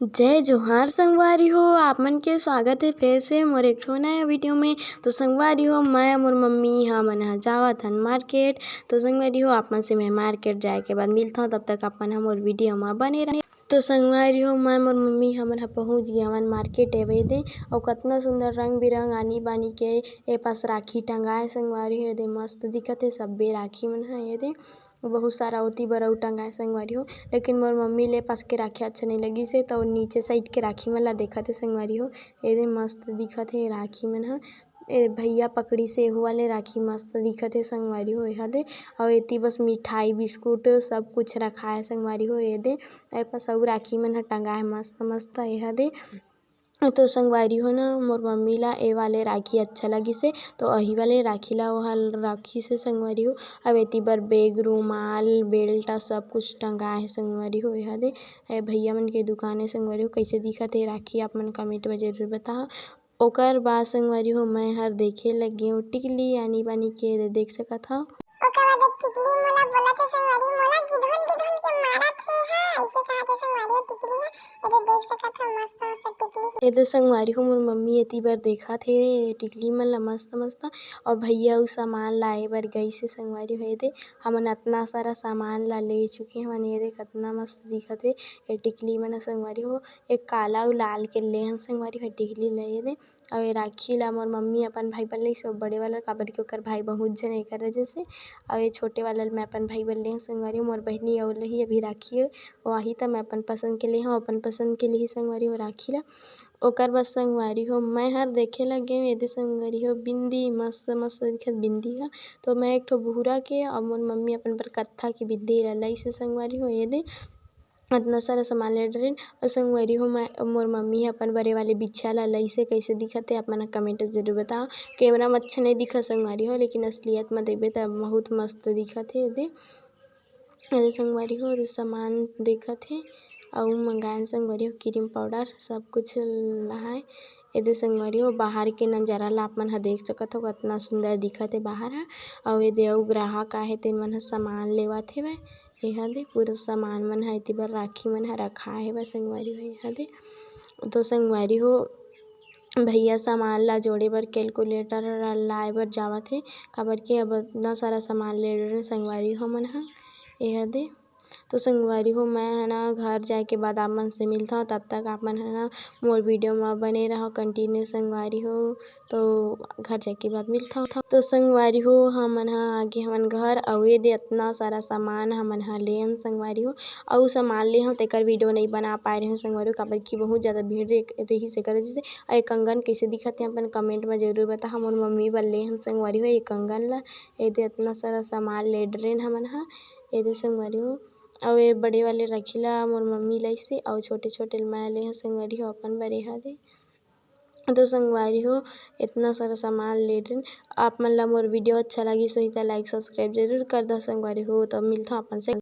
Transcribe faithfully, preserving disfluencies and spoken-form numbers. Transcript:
जय जोहार संगवारी हो, आप मन के स्वागत हे फेर से मोर एक ठो नया वीडियो में। तो संगवारी हो, मैं मोर मम्मी हमन ह जावत हन मार्केट। तो संगवारी हो, आप मन से मैं मार्केट जाए के बाद मिलत हव, तब तक आप मन ह मोर वीडियो म बने रहे। तो संगवारी हो, मैं मोर मम्मी हमन ह पहुँच गे हवन मार्केट एवे दे, अउ कतना सुंदर रंग बिरंग आनी बानी के ए पास राखी टंगाए संगवारी हो, एदे मस्त दिखत हे सब्बे राखी मन ह एदे। बहुत सारा ओती बर अउ टंगाए संगवारी हो, लेकिन मोर मम्मी ले पास के राखी अच्छा नहीं लगिस हे, त ओ नीचे साइड के राखी मन ला देखत हे संगवारी हो। एदे मस्त दिखत हे राखी मन ह। ए भैया पकड़िस हे, एहू वाले राखी मस्त दिखत हे संगवारी हो, एहा दे। अउ एती बस मिठाई बिस्कुट सब कुछ रखाए संगवारी हो, एदे। ए पास अउ राखी मन ह टंगाए मस्त मस्त, एहा दे। तो संगवारी हो ना, मोर मम्मी ला ए वाले राखी अच्छा लगिस हे, तो अही वाले राखी ला ओहा राखिस हे संगवारी हो। अब एती बर बैग, रुमाल, बेल्ट सब कुछ टंगाए हे संगवारी हो। एहा दे, ए भैया मन के दुकान हे संगवारी हो। कइसे दिखत हे राखी, आप मन कमेंट में जरूर बताओ। ओकर बाद संगवारी हो, मैं हर देखे लग गेंव टिकली आनी बानी के, एदे देख सकत हव। ओकर बाद एक टिकली मोला बोलत हे संगवारी, "मोला गिधोल गिधोल के मारत हे हा," अइसे कहत हे संगवारी हो टिकली हा। एदे देख सकत हव मस्त मस्त टिकली। एदे संगवारी हो, मोर मम्मी एती बर देखत हे टिकली मन ला मस्त मस्त, अउ भैया अउ सामान लाए बर गइस हे संगवारी हो। एदे हमन अतना सारा सामान ला ले चुके हवन। एदे कतना मस्त दिखत हे ए टिकली मन ह संगवारी हो। एक काला अउ लाल के ले हन संगवारी हो टिकली ला एदे। अउ ए राखी ला मोर मम्मी अपन भाई बर लइस, अउ बड़े वाला, काबर कि ओकर भाई बहुत झन एकर वजह से। अउ ए छोटे वाला ल मैं अपन भाई बर ले हंव संगवारी हो। मोर बहिनी अउ लही अभी राखी हो, ओ आही त मैं अपन पसंद के ले हंव, अपन पसंद के लिही संगवारी हो राखी ला। ओकर बाद संगवारी हो, मैं हर देखे लग गेंव, एदे संगवारी हो बिंदी, मस्त मस्त दिखत बिंदी ह। तो मैं एक ठो भूरा के अउ मोर मम्मी अपन बर कत्था के बिंदी ला लइस हे संगवारी हो, एदे। अतना सारा सामान ले डरेन। अउ संगवारी हो, मैं, मोर मम्मी ह अपन बरे वाले बिछिया ला लइसे, कइसे दिखत हे, आप मन ह कमेंट में जरूर बताओ। कैमरा में अच्छा नहीं दिखत संगवारी हो, लेकिन असलियत में देखबे त बहुत मस्त दिखत हे एदे। एदे संगवारी हो, एदे सामान देखत हे, अउ मंगायन संगवारी हो, क्रीम पाउडर सब कुछ लहाए। एदे संगवारी हो, बाहर के नजारा ला आप मन ह देख सकत हो, कतना सुंदर दिखत हे बाहर ह। अउ एदे अउ ग्राहक आहे, तेन मन ह सामान लेवत हेवय। एहा दे पूरा सामान मन ह एती बर राखी मन ह रखाए हेवय संगवारी हो। एहा दे तो संगवारी हो, भैया सामान ला जोड़े बर कैलकुलेटर ला लाए बर जावत हे, काबर के अब इतना सारा सामान ले डरेन संगवारी हो मन ह। एहा दे तो संगवारी हो, मैं ह ना घर जाए के बाद आप मन से मिलथव, तब तक आप मन ह ना मोर वीडियो म बने रहो कंटिन्यू संगवारी हो। तो घर जाए के बाद मिलथव। तो संगवारी हो, हमन ह आगे हवन घर, अउ एदे अतना सारा सामान हमन ह लेन संगवारी हो, अउ सामान ले हव तेकर वीडियो नइ बना पाए रहेंव संगवारी हो, काबर कि बहुत ज्यादा भीड़ रे-, रहिस एकर वजह से। अउ ए कंगन कइसे दिखत हे अपन कमेंट में जरूर बताहा। मोर मम्मी बर ले हन संगवारी हो ए कंगन ला। एदे अतना सारा सामान ले डरेन हमन ह। एदे संगवारी हो, अउ ए बड़े वाले राखी ला मोर मम्मी लाइसे, अउ छोटे छोटे ल मैं ले हव संगवारी हो अपन बर। एहा दे तो संगवारी हो, इतना सारा सामान ले डरेन। आप मन ला मोर वीडियो अच्छा लगिस होही त लाइक सब्सक्राइब जरूर कर दो संगवारी हो। तो मिलथव अपन से।